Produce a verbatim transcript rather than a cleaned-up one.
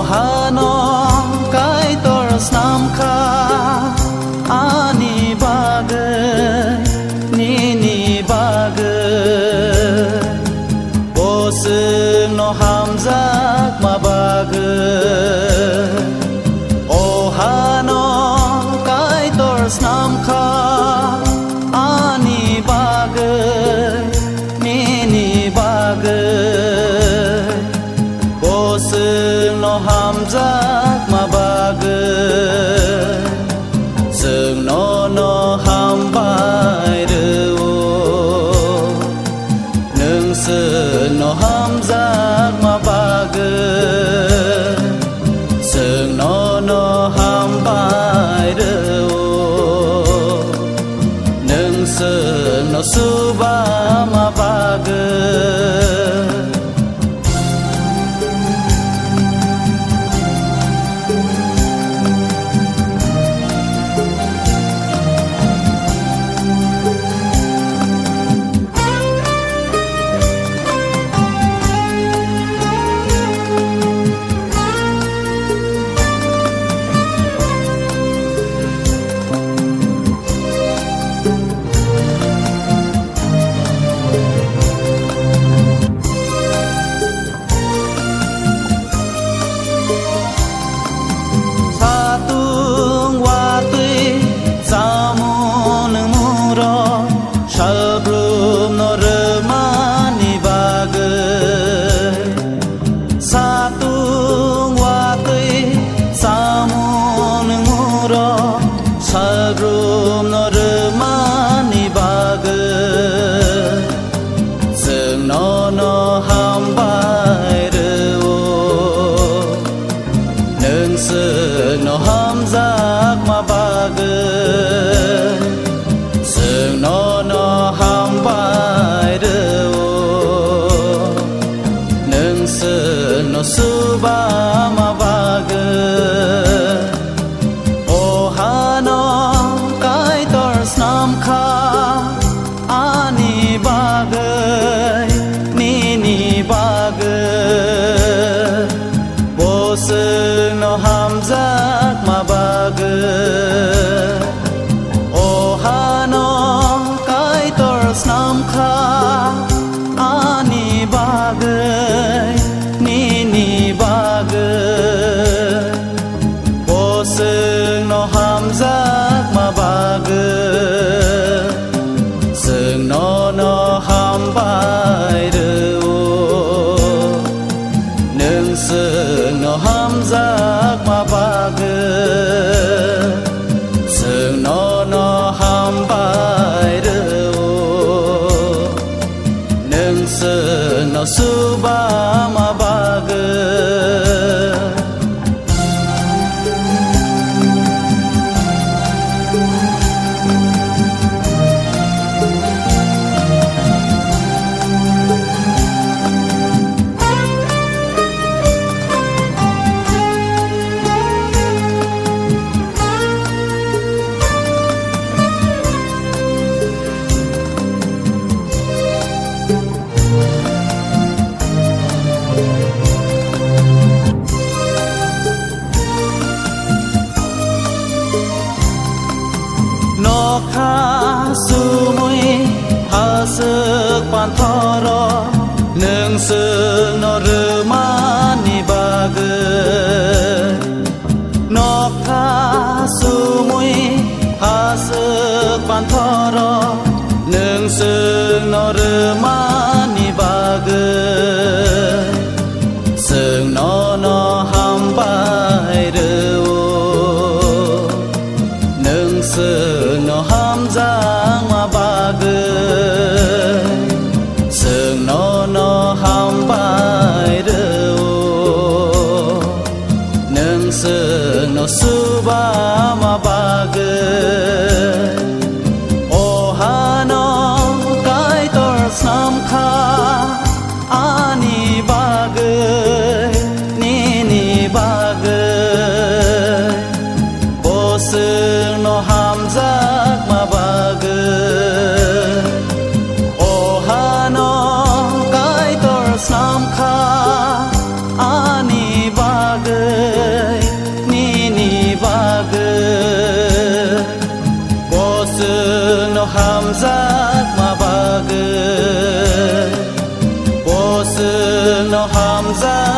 Hano Kaitor snam kha ani bagwi, nini bagwi. Bo chwngno hamjakma bagwi. O hano Kaitor snam kha ani bagwi, nini bagwi. Bo chwngno hamjakma bagwi, chwng nono hambai rw-o. Nwng chwngno hamjakma bagwi, chwng nono hambai rw-o. Nwng chwngno chubama bagwi. Satung watwi chamung nwngmungrok salbrumno rwmani bagwi. Satung watwi chamung nwngmungrok salbrumno rwmani bagwi. Chwng nono hambai rw-o. Nwng chwngno hamjakma bagwi. Chwng nono hambai rw-o. Nwng chwngno chubama bagwi. O hano Kaitor snam kha ani bagwi, nini bagwi. Bo chwngno hamjakma bagwi. O hano Kaitor snam kha ani bagwi, nini bagwi. Bo chwngno hamjakma bagwi, chwng nono hambai rw-o. Nwng chwngno hamjakma bagwi, chwng nono hambai rw-o. Nwng chwngno chubama bagwi. Nokha sumui haswk panthoro nwng chwngno rwmani bagwi. Nokha sumui haswk panthoro nwng chwngno rwmani bagwi. Chwng nono hambai rw-o. Nwng chwngno hamjakma bagwi. Chwng nono hambai rw-o. Nwng chwngno chubama bagwi. O hano Kaitor snam kha ani bagwi, nini bagwi. Bo chwngno hamjakma bagwi. O hano Kaitor snam kha ani bagwi, Hamjakma bagwi, bo chwngno hamjakma